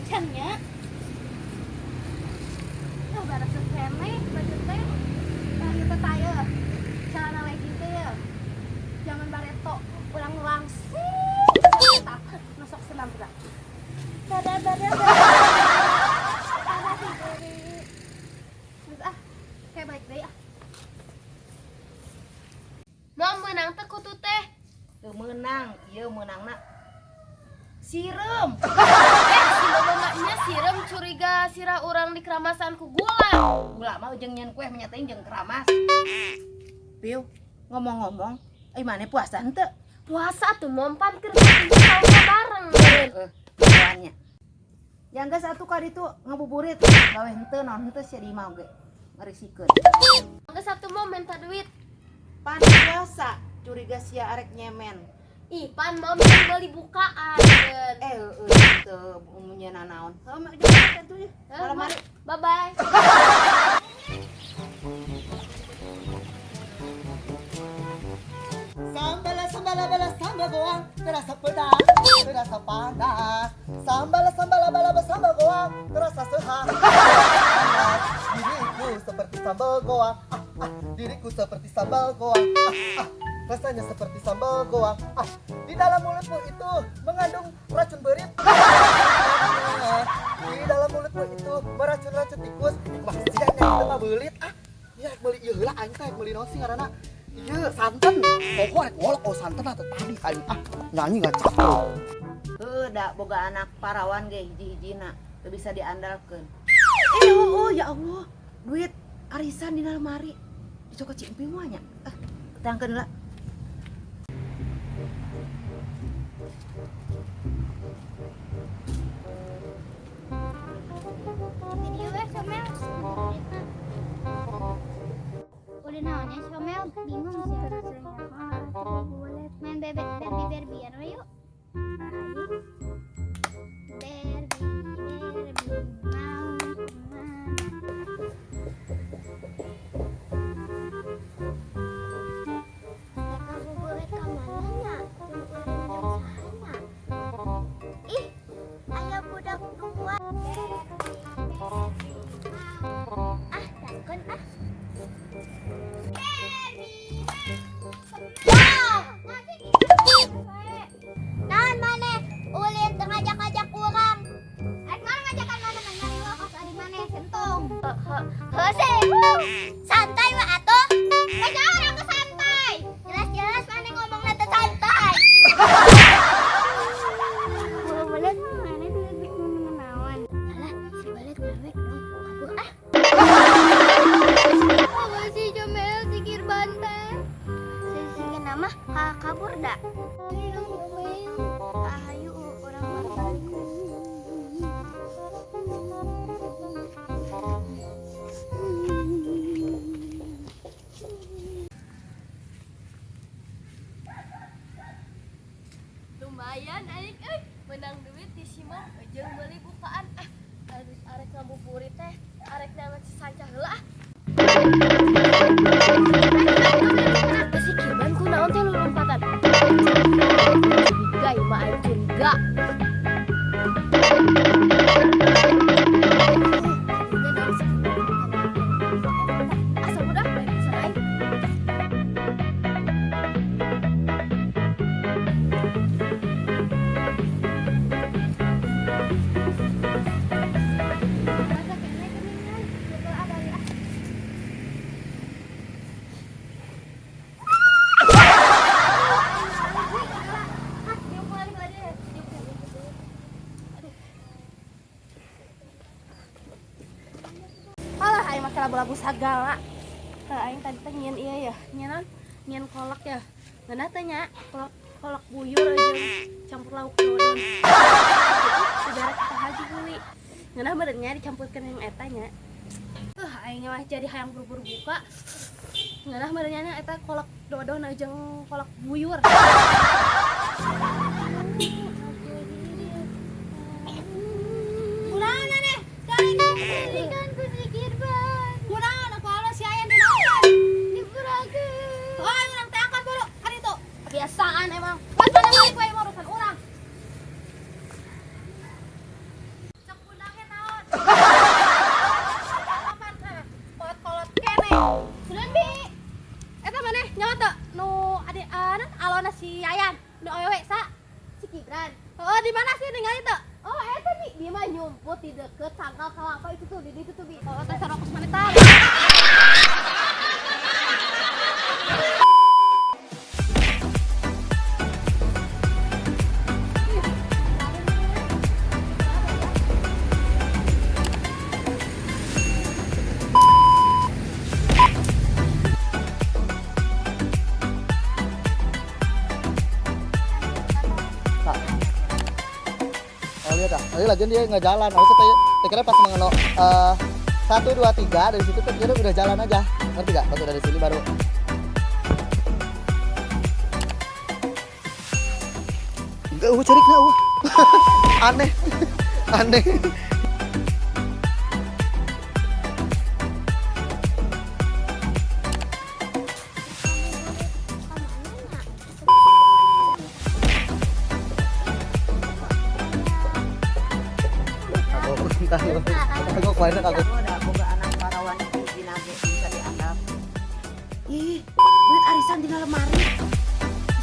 Encan nya. Tuh beres keneh baju teh. Nah, ieu teh tah ieu. Celana legging teh ya. Zaman bareto urang langsung tah masuk senam teh. Bara bara bara. Bara si beri. Terus ah, kayak balik deui ah. Mom meunang teh kutu teh. Teu meunang, ieu meunangna sireum. Eh, si mama maknya sireum curiga sirah urang di keramasan ku gula. Gula mah jeung nyeun kue menyatain jeung keramas. Piu, ngomong-ngomong, ai maneh puasa henteu? Puasa tuh mom pan keur sahur bareng. Heeh, buannya. Yang geus atuh ka ditu ngabuburit, gawe henteu naon henteu sia di imah oge. Ngarisikeun. Geus atuh mom minta duit. Pan puasa, curiga sia arek nyemen. Ih, pan mom yang beli bukaan. Eh, heueuh teu umumnya nanaon. Heuh, mah jeung atuh ya. Malam hari. Bye bye. Sambala sambala bala sambal goang terasa pedas, terasa panas. Sambala sambala bala sambal goang terasa sehat. Panas. Diriku seperti sambal goang, ah, ah. Diriku seperti sambal goang, ah, ah. Rasanya seperti sambal goang, ah. Di dalam mulutmu itu mengandung racun berit. Di dalam mulutmu itu meracun-racun tikus. Wah, sia nya itu mah beulit ah. Ya meuli ieu heula aing teh meuli naon sih ngaranna? Iya, santan. Pokok rek ngolok oh santan atau tadi aing ah nyanyi nggak capek. Heuh, da boga anak parawan ge hiji-hijina teu bisa diandalkeun. Eh, oh, oh ya Allah, duit arisan dina lemari. Dicokot si Empi mah nya. Ah, tangkeun heula. Video we Somel. Udah naonnya Somel bingung sih. Main bebek Barbie Barbian we yuk. Barbie Barbie mau kemana? Rek ngabuburit ka mana nya? Jeung ulin jeung saha nya? Ih, aya budak dua. Ah, takon ah. Naon maneh ulin teu ngajak-ngajak urang. Arek mana ngajakan mana kan ngariwa kos ari maneh sentung. Heuh, santai we atuh. Ngajak urang teu santai. Jelas-jelas maneh ngomongna teu santai. Boleh maneh teu naon. Alah, si balik mewek dong. Kabur ah. Apa sih Jomel sikir bantai? Sisi nama kabur dah. Ayo orang balik. Lumayan aing euy, menang duit di si mom jeung meuli bukaan. Ah, arek arek ngabuburit teh, arek nangan sanca heula ah. Si Kirban ku naon teh lulumpatan. Curiga ieu mah aing curiga. Curiga dong si Kirban. Asa udah lain pisan aing. Masa kene geuningan, betul ada ah. Alah, aing make lagu-lagu sagala. Tah aing tadi teh nyieun ieu ya, nyieun naon? Nyieun kolak ya. Ngeunah teh nya, kolak kolak buyur jeung campur lauk dodon. Dibere ka Haji Bui. Ngeunah meureun nya dicampurkeun yang eta nya. Aing mah jadi hayang buru-buru buka. Ngeunah meureun nya eta kolak dodon jeung kolak buyur. Kunaon aneh? Carikan ku si Kirban. Kunaon aku halus si Ayan dinaon? Dipurakeun. Oh, urang teh angkat buru kan itu. Kebiasaan emang. Pas mana balik we urusan urang. Cok Nyumput di deket tangkal kalapa itu tuh, di itu tuh bi. Oh, teh sarokus mana tah? Nah. Oh lihat ah, tadi lagian dia nggak jalan. Harusnya tadi kira pas mengenal 1, 2, 3 dari situ tuh dia udah jalan aja. Ngerti gak? Pas udah dari sini baru. Enggak, cari nggak, Aneh, aneh. Aku, aku kemarin aku. Udah boga anak parawan hiji-hijina ge bisa diandalkeun. Ih, duit arisan dina lemari.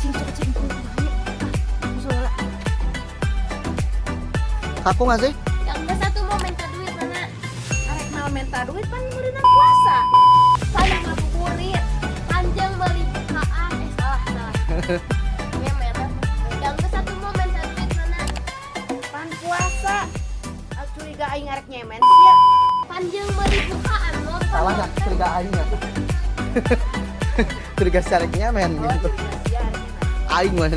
Sing cocok cing kumaha nya? Ah, musola. Kaku nggak sih? Ya enggak satu mau minta duit mana? Arek mau minta duit pan meureunna puasa. Saya ngabuburit, panjang beli bukaan. Salah, salah. Nyemen. Ya enggak satu mau minta duit mana? Pan puasa. Ah, curiga aing arek nyemen sia. Panjang beli bukaan non. Salah nggak? Curiga aing ya? Curiga si arek nyemen Oh, gitu. curiga sia arek nyemen. Aing mah.